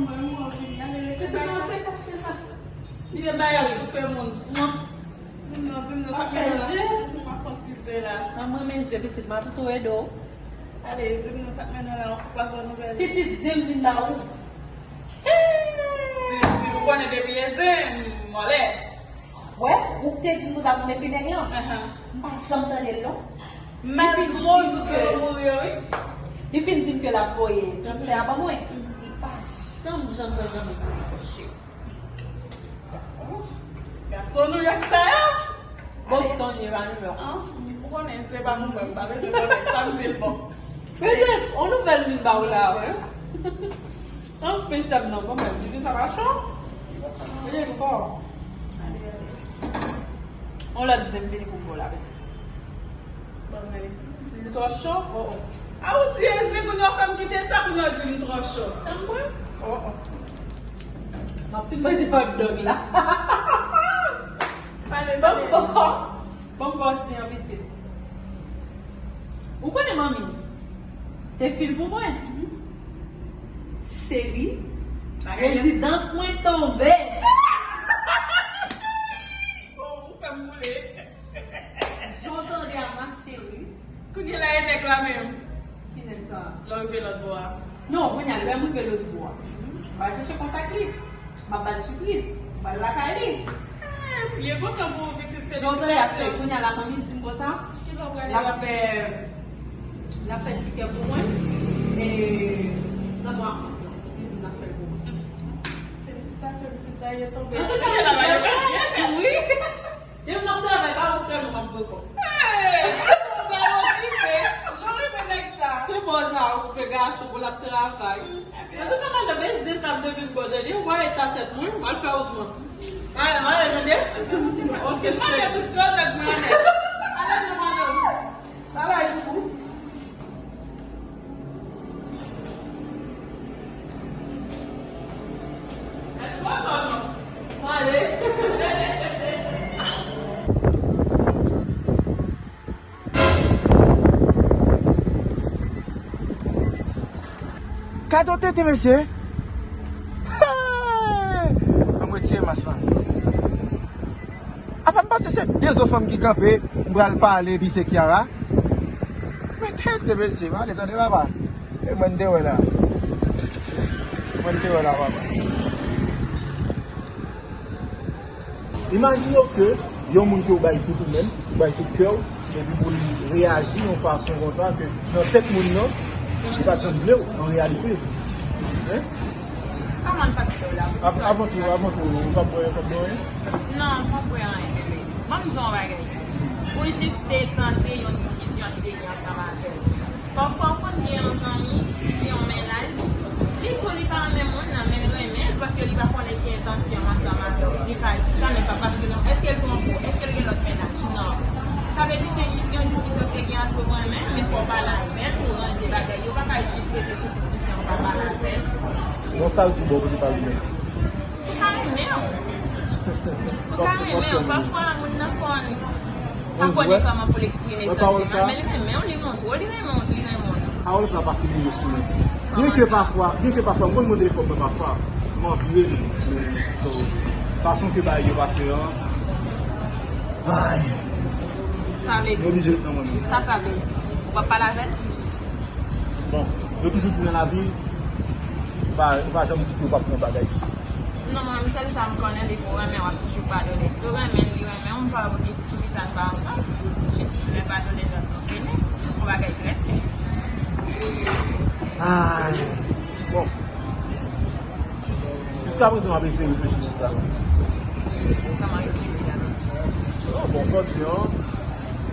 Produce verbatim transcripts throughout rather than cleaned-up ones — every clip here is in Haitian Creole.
Mwen, mwen vini. Ale, se sa, se sa, se sa. Li te bay pou fè moun. Non. Non, di m non, sa k mennen la. Ou pa fè je. Ou pa fè ti je la. Nan mwen, men je, pitit, m ap tou ede w. Ale, di m non, sa k mennen la, ou pa bon nouvèl. Pitit, di m vin ba ou. Di, di, ou konnen depi e zen, m anlè. Wè, ou te di m konsa pou m epi nèg lan. Ahan. M pa janm tande l non. Li fin di m ke, li fin di m ke l ap voye transfè a ban mwen. Li pa janm, janm, janm, janm epi m pwoche. Gason, gason Nouyòk sa yo. Bon, ale. Tony Emmanuel. An, ou konnen se pa mwen menm, pa bezwen konnen sa m di l bon. Mesye, on nouvèl vin ba w la, wi. Anfen, sè m nan, bon, men, di sa pa cho. Li fò. Ale, ale. On lòt zen vini pou m bo la, pitit. Bon, men, li twò cho? Oh, oh. A, ou di zen, kounye a w fè m kite sa, kounye a w di m twò cho. Tann mwen? Oh, oh. M ap fin manje hot dog la. Pale, pale. Bon, bon. Bon, bon, si an pitit. Ou konnen manmi te fil pou mwen. Cheri, rezidans mwen tonbe. Bon, ou fè m boule. Jan w tande a, ma chérie. Kounye la, e nèg la menm. Ki nèg sa? Lè w rive lòt bò a. Non, kounye a, lè m rive lòt bò a. M al chèche kontak li. M ap ba l sipriz. M al lakay li. Eh, byen kontan pou ou, pitit, felisitasyon. Jodi a, kounye a, la manmi di m konsa. Ki lè w prale? L ap fè, l ap fè tikè pou mwen. E, nan mwa out lan, li di m l ap fè l pou mwen. Felisitasyon, pitit, la, e tonbe. Wi. Depi m ap travay, pa wont sèlman m ap pran kòb. Hey! Gason pa okipe. Jan w renmen nèg sa. Se bò sa, okipe gason pou l ap travay. Antouka, madanm, e zen sa m te vin bò tande. Ou pa eta tèt mwen, m al fè wont mwen. Mare, mare, tande. Ok, cheri. Manje tout ti tèt mwen anlè. Ale non, madanm. Babay, Joujou. Gade yon tete, mesye. Hey! Ann retire mas la. Apa m panse se de zo fanm ki kanpe, m pral pale, epi se Kiara. Men tete, mesye, pale, tande, papa. E mwen te wè la. Mwen te wè la, papa. Imajine w ke yon moun ke w bay tout ou menm, ou bay tout kè w, epi pou li reyaji yon fason konsa ke nan tèt moun nan, li pa t janm vle w, an reyalite. Hein? Kòman l pa t vle w la? Av-, avan tou, avan tou, ou p ap bwè, p ap bwè anyen? Non, m p ap bwè anyen, bebe. Ban m di w yon bagay. Ou jis te tande yon diskisyon ki te gen ansanm avè l. Pafwa, ou konn gen yon zanmi ki gen yon mennaj, li di w li pa renmen moun nan, men l renmen l, paske li pa konnen ki entansyon ansanm avè w. Li ka di sa, men pa paske non, èske l twonpe w? Èske l gen lòt mennaj? Non. Sa vle di se jis yon diskisyon ki te gen ant ou renmen, men fò w pale avè l pou w ranje bagay yo. Ou pa ka jis rete sou diskisyon, ou pa pale avè l. Non, sa l di bò kote pa li menm. Si w ka renmen w. Si w ka renmen w, pafwa moun nan konn pa konnen kòman pou l eksprime santiman l, men li renmen w, li montre w, li renmen w, li renmen w. Pawòl sa pa fin rive sou mwen. Byenke pafwa, byenke pafwa, m konn mande fò mwen pafwa. M anpire, men, so, fason ke bagay yo pase an, ay. Sa vle di. M oblije ret nan mwen menm. Sa, sa vle di. Ou p ap pale avè l? Bon, yo toujou di nan lavi, ou pa, ou pa janm di ke ou p ap fè yon bagay. Non, mwen, sèl sa m konnen, depi w renmen, w ap toujou padone. Si w renmen l, li renmen w, m pa wè poukisa n pa ansanm. Jis lè padone lòt, nou fini. Yon bagay trè senp. Ay, bon. Jiska prezan, m ap eseye reflechi sou sa. Kòman reflechi la? Non, bon, sòti an.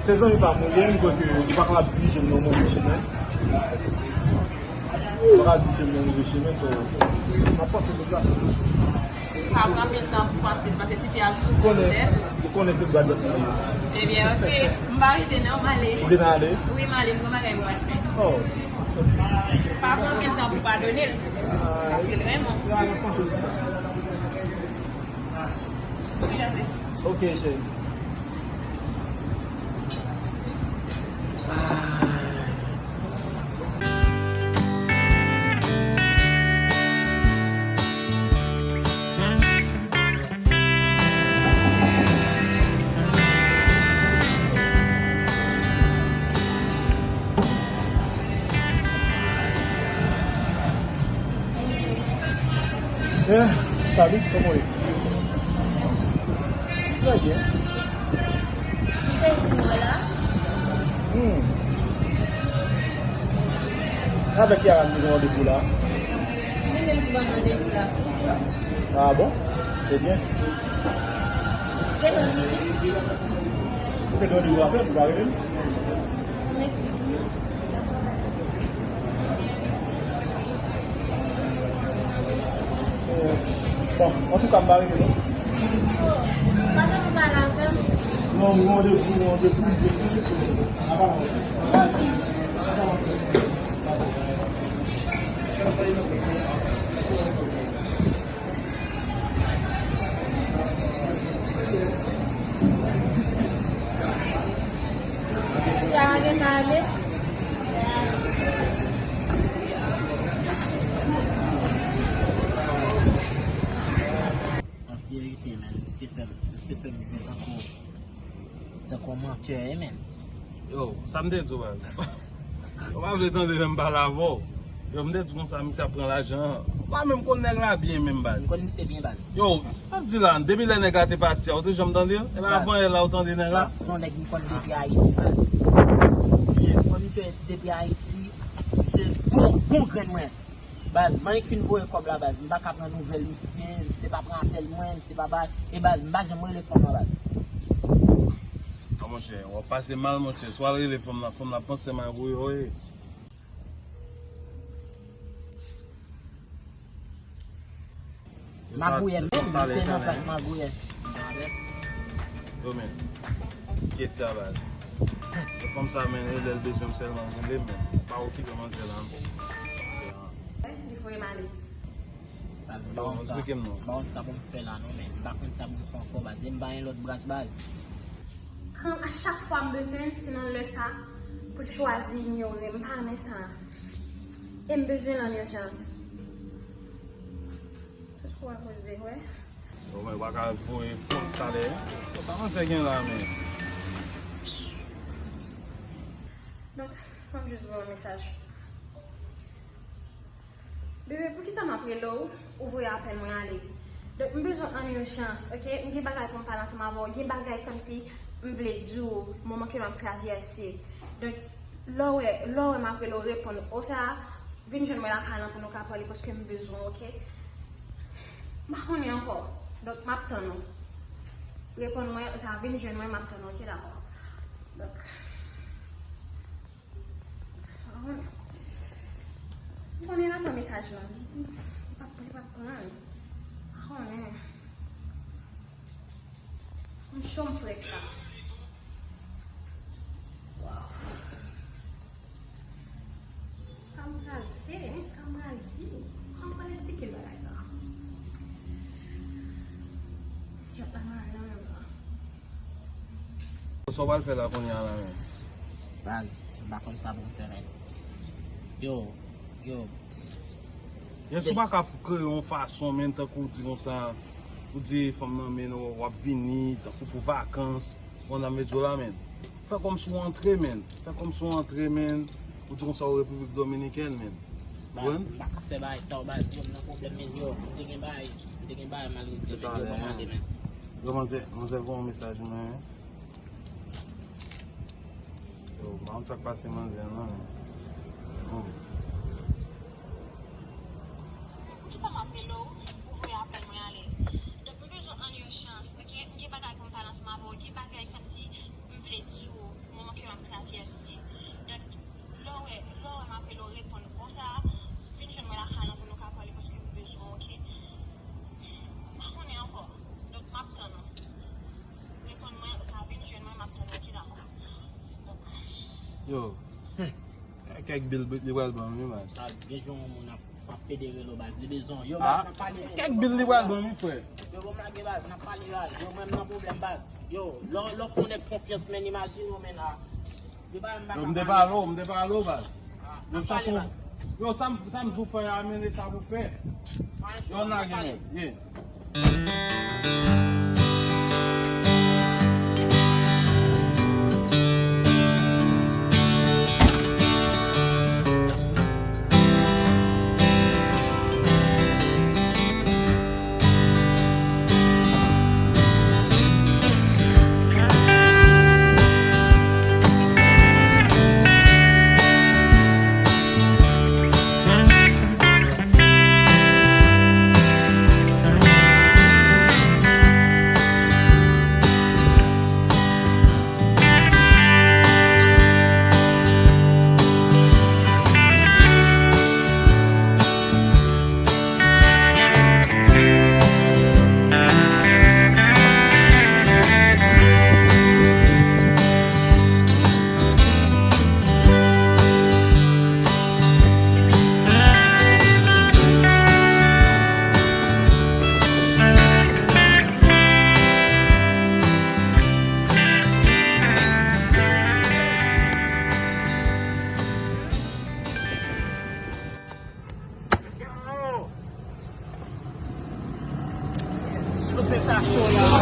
Se zanmi pa m ou ye, m kwè ke ou pa kapab dirije m nan yon move chemen. Ou pa ka dirije m nan yon move chemen, so, m ap panse pou sa. Pa pran anpil tan pou panse, paske si te al soufri poutèt. Ou konnen se dwa dòt mwen ye. Ebyen, oke. M pa rete non, m ale. Ou gentan ale? Wi, m ale, m gen bagay pou m al fè. Oh. Pa pran anpil tan pou padone l. Ah, paske l renmen w. Ah, m ap panse pou sa. Ok, cheri. Ah. Salut, comment est? Très bien. Misye di mwen la. Hmm. Avèk Kiara, nou gen randevou la. Li menm ki ban randevou la. Ah bon? C'est bien. Devan li. Ou te gen randevou apre, pou ta rele m? Bon, antouka, m pa rele non. Pandan nou pale avè m. Non, m gen randevou, m gen randevou, m prese. Apa. Sa a gentan ale. An verite, men, misye fè m, misye fè m jwe tankou, tankou yon mantè, wi, men. Yo, sa m te di w, baz? Ou pa vle tande lè m pale avè w? Yo, m te di konsa, misye ap pran lajan an. Ou pa menm konn nèg la byen menm, baz. M konn misye byen, baz. Yo, m ap di la, depi lè nèg la te pati a, ou te janm tande l? Epi avan yè la, ou tande nèg la? Baz, se yon nèg m konn depi Ayiti, baz. Misye, m konn misye depi Ayiti. Misye bon, bon grenn mwen. Baz, m annik fin voye kòb la, baz. M pa ka pran nouvèl misye, misye pa pran apèl mwen, misye pa bay. E baz, m pa janm rele fanm nan, baz. A, monchè, w ap pase mal, monchè. Si w al rele fanm nan, fanm nan panse m ak ou yo, wi. Magouyè menm, misye nan plas magouyè. Yo, men, kite sa, baz. Yo, fanm sa, men, lè l bezwen m sèlman, m rele, men pa okipe manzè la ankò. Li voye m ale. Baz, m pa konn sa. Eksplike m non. M pa konn sa pou m fè la, non, men. M pa konn sa pou m fè ankò, baz. E m pa gen lòt bras, baz. Kan a chak fwa m bezwen l, se nan lè sa pou l chwazi inyore m. M pa renmen sa. E m bezwen l an ijans. Jes pou wè koze, wè. Bon, mwen pa ka voye kont talè. Bon, sa manzè gen la, men. Donk, fò m jis voye yon mesaj. Bebe, poukisa m ap rele w, ou voye apèl mwen ale? Donk, m bezwen w an ijans, oke? M gen bagay pou m pale ansanm avè w. Gen bagay kòmsi m vle di w, moman ke m ap travèse. Donk, lè w wè, lè w wè m ap rele w, reponn. Oswa, vin jwenn mwen lakay lan pou nou ka pale, paske m bezwen w, oke? M pa konnen ankò. Donk, m ap tann ou. Reponn mwen, oswa, vin jwenn mwen, m ap tann ou, oke, dakò? Donk, m konnen l ap pran mesaj lan. Li, li p ap, li p ap pran l. M konnen. M cho, m frèt la. Waw. Sa m pral fè, sa m pral di? Kòman m pral eksplike l bagay sa? Jòt la mare nan men m la. Sa w pral fè la kounye a la menm? Baz, m pa konn sa pou m fè, men. Yo, yo. Jes ou pa ka f-, kreye yon fason, men, tankou w di konsa, ou di fanm nan, men, w ap vini, tankou pou vakans, konn nan medyo la, men. Fè kòmsi w antre, men. Fè kòmsi w antre, men. Ou di konsa ou Repiblik Dominikèn, men. Baz, m pa ka fè bagay sa yo, baz, yo, m nan pwoblèm, men, yo, m te gen bagay, m te gen bagay malgre m te, men, yo, ban m ale, men. Yo, manzè, manzè voye yon mesaj, men. Yo, m pa konn sa k pase manzè, non, men. Bon. Poukisa m ap rele w, ou voye apèl mwen ale? Donk, m bezwen w an ijans, oke? M gen bagay pou m pale ansanm avè w, gen bagay kòmsi m vle di w, moman ke m ap travèse. Donk, lè w wè, lè w wè m ap rele w, reponn. Konsa, vin jwenn mwen lakay lan pou nou ka pale, paske m bezwen w, oke? M pa konnen ankò. Donk, m ap tann ou. Reponn mwen, sa vin jwenn mwen, m ap tann ou, oke, dakò? Donk. Yo. Hmm. Kèk bil li pral ban m, wi, baz. Baz, gen jan yon moun ap, ap pede rele w, baz. Li bezwen w. Yo, baz, n ap pale, men. Kèk bil li pral ban m, wi, frè. Yo, bon, m lage, baz, n ap pale, baz. Yo, mwen, m nan pwoblèm, baz. Yo, lè, lè w fè yon nèg konfyans, men, imajine w, men, la. Yo, m te pale w, m te pale w, baz. Yo, sa fon. Yo, sa m, sa m di w fè a, men, e sa pou fè. Yo, n lage, men. Yeah. Se sa cho la.